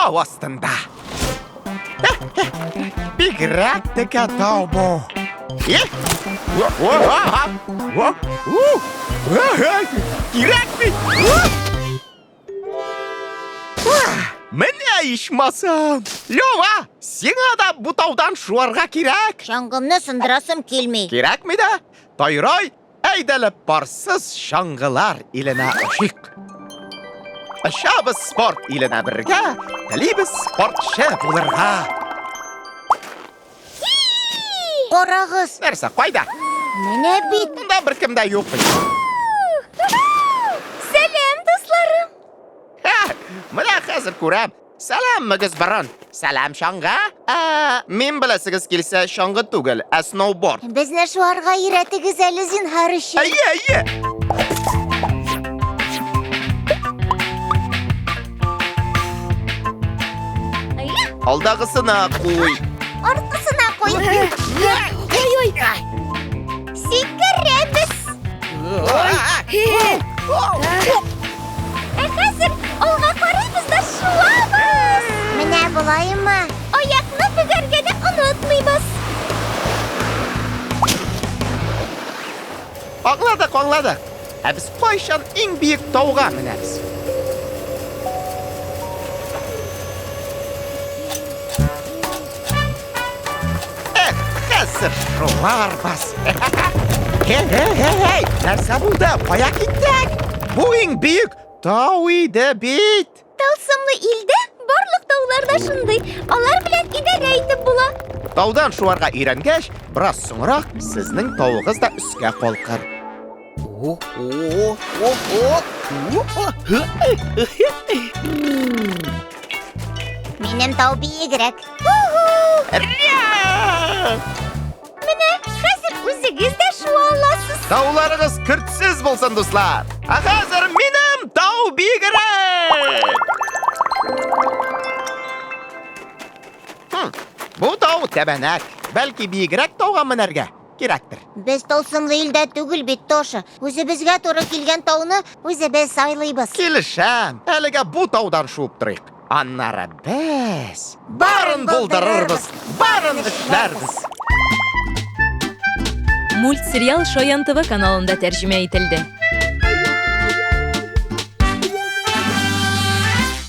тау астында. Бигрәк текә тау бу. Кирәкми. Менә ичмасам. Лёва, сиңа да бу таудан шуарга кирәк. Чаңгымны сындырасым килми. Кирәкми дә. Тайрай, әйдәле парсыз чаңгылар иленә очыйк. Очабыз спорт иленә бергә, телибез спортчы булырга. Карагыз. Нәрсә, кайда? Менә бит. Монда беркем дә юк бит. Сәлам, дусларым. Ха, менә хәзер күрәм. Сәлам, мөгез борын. Сәлам, чаңгы. Ә, мин беләсегез килсә, чаңгы түгел, ә сноуборд. Безне шуарга өйрәтегез әле, зинһар өчен. Әйе, әйе. Алдагысына куй. Арткысына куй. Ой-ой. Сикерәбез. Ә хәзер алга карыйбыз да шуабыз. Менә болаймы? Аякны бөгәргә дә онытмыйбыз. Аңладык, аңладык. Ә без кайчан иң биек тауга менәбез? Эх, хәзер шуарбыз. Һей, һей, һей, һей, нәрсә булды? Кая киттек? Бу иң биек тау иде бит. Тылсымлы илдә барлык таулар да шундый. Алар белән идарә итеп була. Таудан шуарга өйрәнгәч, бераз соңрак сезнең тавыгыз да өскә калкыр. Минем тау биегрәк. Менә хәзер үзегез дә шуа аласыз. Тауларыгыз көртсез булсын, дуслар. Ә хәзер минем тау биегрәк. Хм, бу тау тәбәнәк. Бәлки биегрәк тауга менәргә кирәктер. Без тылсымлы илдә түгел бит, Тоша. Үзебезгә туры килгән тауны үзебез сайлыйбыз. Килешәм. Әлегә бу таудан шуып торыйк. Аннары без барын булдырырбыз, барын эшләрбез. Мультсериал Шаян ТВ каналында тәрҗемә ителде.